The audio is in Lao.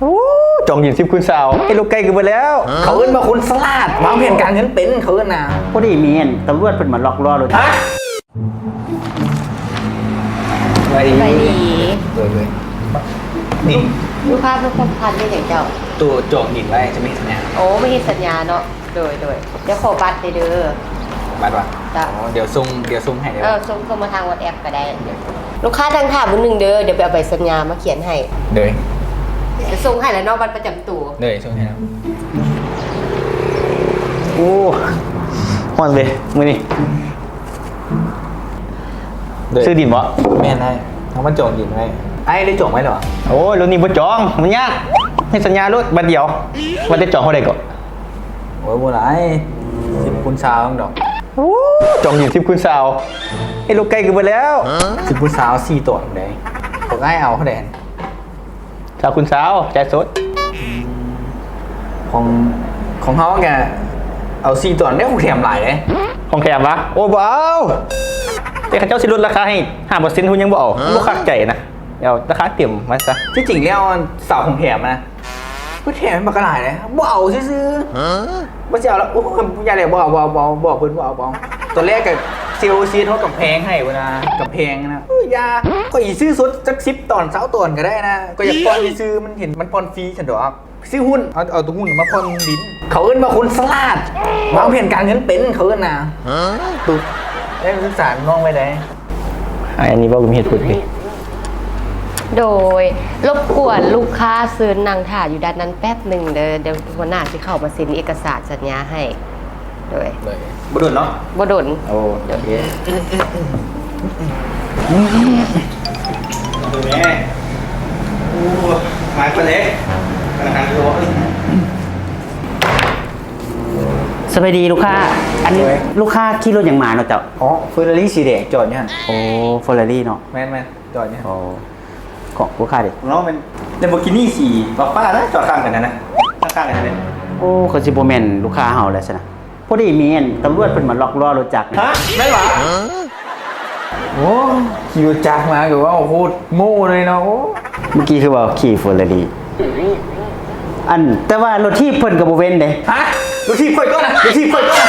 ໂອ້ ຈອງຍິນສິບຄູນຊາວ ເຮັດລູກໄກ່ຄືເບິດແລ້ວ. ເຂົາເອີ້ນວ່າຄົນສະຫຼາດ ວາງແຜນການເງິນເປັນ ເຂົາເອີ້ນນະ. ພໍດີມີອັນຕຳຫຼວດເພິ່ນມາລັອກລໍ້ລົດ. ຮະ? ສະບາຍດີ. ສະບາຍດີ. ໂດຍໆ. ນີ້ ລູກຄ້າເພິ່ນສຳຄັນເຮັດຫຍັງເຈົ້າ? ໂຕຈອງດິນໄວ້ ຈະມາເຮັດສັນຍາ. ໂອ້ ມາເຮັດສັນຍາເນາະ. ໂດຍໆ. ດຽວຂໍບັດແດ່ເດີ. ບັດຫວາ? ເຈົ້າ. ອໍ ດຽວສົ່ງ ດຽວສົ່ງໃຫ້ເດີ. ເອີ ສົ່ງ ສົ່ງມາທາງ WhatsApp ກໍໄດ້. ລູກຄ້າທາງຖ້າບຶດໜຶ່ງເດີ ດຽວໄປເອົາໃບສັນຍາມາຂຽນໃຫ້. ໂດຍ. ຈະສົ່ງໃຫ້ແລ້ວເນາະ ບັດປະຈຳໂຕ. ໂດຍ ສົ່ງໃຫ້ແລ້ວ. ໂອ້ ຮ້ອນເວີຍມື້ນີ້. ໂດຍ. ຊື້ດິນບໍ່? ແມ່ນອ້າຍ ເຮົາມາຈອງດິນໄວ້. ອ້າຍໄດ້ຈອງໄວ້ແລ້ວຫວາ? ໂອ້ຍ ໂລດນີ້ບໍ່ຈອງ ມັນຍາກ. ເຮັດສັນຍາໂລດ ບັດດຽວ. ວ່າແຕ່ຈອງເທົ່າໃດເກາະ? ໂອ້ຍ ບໍ່ຫຼາຍ ສິບຄູນຊາວດອກ. ໂອ້ ຈອງດິນສິບຄູນຊາວ ເຮັດລູກໄກ່ຄືເບິດແລ້ວ. ສິບຄູນຊາວ ສີ່ຕອນເດ້. ພວກອ້າຍເອົາເທົ່າໃດ? ຊາວຄູນຊາວ ຈ່າຍສົດ. ຂອງ ຂອງເຮົາກະເອົາສີ່ຕອນເດ້ ຂອງແຖມຫຼາຍເດ້. ຂອງແຖມຫວາ? ໂອ້ ບໍ່ເອົາ. ແຕ່ເຂົາເຈົ້າຊິລົດລາຄາໃຫ້ຫ້າເປີເຊັນ ເຮົາຍັງບໍ່ເອົາ. ບໍ່ຄັກໃຈນະ. ເອົາລາຄາເຕັມມາຊະ. ທີ່ຈິງແລ້ວ ສາວຂອງແຖມນະ ເພິ່ນແຖມໃຫ້ບັກຫຼາຍເດ້ ບໍ່ເອົາຊື່ໆ. ບໍ່ຊິເອົາລະ. ໂອ້ຍ ຢ່າແຫຼະ ບໍ່ເອົາ ບໍ່ເອົາ ບໍ່ເອົາ ບອກເພິ່ນບໍ່ເອົາ ບໍ່ເອົາ. ຕອນແລກກະເຊວເຊັດເຮົາກຳແພງໃຫ້ພຸ້ນນະ ກຳແພງນະ. ເອີ ຢ່າ ຂ້ອຍຊິຊື້ສົດຈັກສິບຕອນ ຊາວຕອນກໍໄດ້ນະ. ຂ້ອຍຢາກຜ່ອນຊື່ໆ ມັນເຫັນມັນຜ່ອນຟຣີຊັ້ນດອກ. ຊື້ຫຸ້ນ ເອົາ ເອົາຕົວຫຸ້ນມາຜ່ອນດິນ. ເຂົາເອີ້ນວ່າຄົນສະຫຼາດ ວາງແຜນການເງິນເປັນ ເຂົາເອີ້ນນະ. ປຶບ ໄດ້ສຶກສານ້ອງໄວ້ໃດ. ອັນນີ້ເວົ້າມີເຫດຜົນເດ. ໂດຍ ລົບກວນລູກຄ້າເຊີນນັ່ງຖ້າຢູ່ດ້ານນັ້ນແປັບໜຶ່ງເດີ ດຽວຫົວໜ້າຊິເຂົ້າມາເຊັນເອກະສານສັນຍາໃຫ້. ໂດຍ ໂດຍ ບໍ່ດົນເນາະ ບໍ່ດົນ. ໂອ້ ໂອເຄ. ໂອ້ ມາຄົນເອກ ທະນາຄານ. ສະບາຍດີລູກຄ້າ. ອັນ ໂດຍ ລູກຄ້າຂີ່ລົດຫຍັງມາເນາະເຈົ້າ? ອໍ ເຟີຣາຣີສີແດງ ຈອດຢູ່ຫັ້ນ. ໂອ້ ເຟີຣາຣີເນາະ. ແມ່ນໆ ຈອດຢູ່ຫັ້ນ. ໂອ້ ຂອງລູກຄ້າເດ? ເນາະ ແມ່ນ ແລມໂບກິນີສີຟ້າໆນະ ຈອດຂ້າງກັນຫັ້ນນະ ຂ້າງໆກັນຫັ້ນເດ. ໂອ້ ຄືຊິບໍ່ແມ່ນລູກຄ້າເຮົາແລ້ວຊັ້ນນະ. ພໍດີມີອັນຕຳຫຼວດເພິ່ນມາລັອກລໍ້ລົດຈັກ. ຮະ? ແມ່ນຫວາ? ໂອ້ ຂີ່ລົດຈັກມາກໍເວົ້າໂຄດໂງ່ເລີຍເນາະ. ໂອ້ ເມື່ອກີ້ຄືວ່າຂີ່ເຟີຣາຣີ. ອັນ ແຕ່ວ່າລົດຖີບເພິ່ນກໍບໍ່ເວັ້ນເດ້. ຮະ? ລົດຖີບຂ້ອຍຕົວະນະ ລົດຖີບຂ້ອຍຕົວະນະ.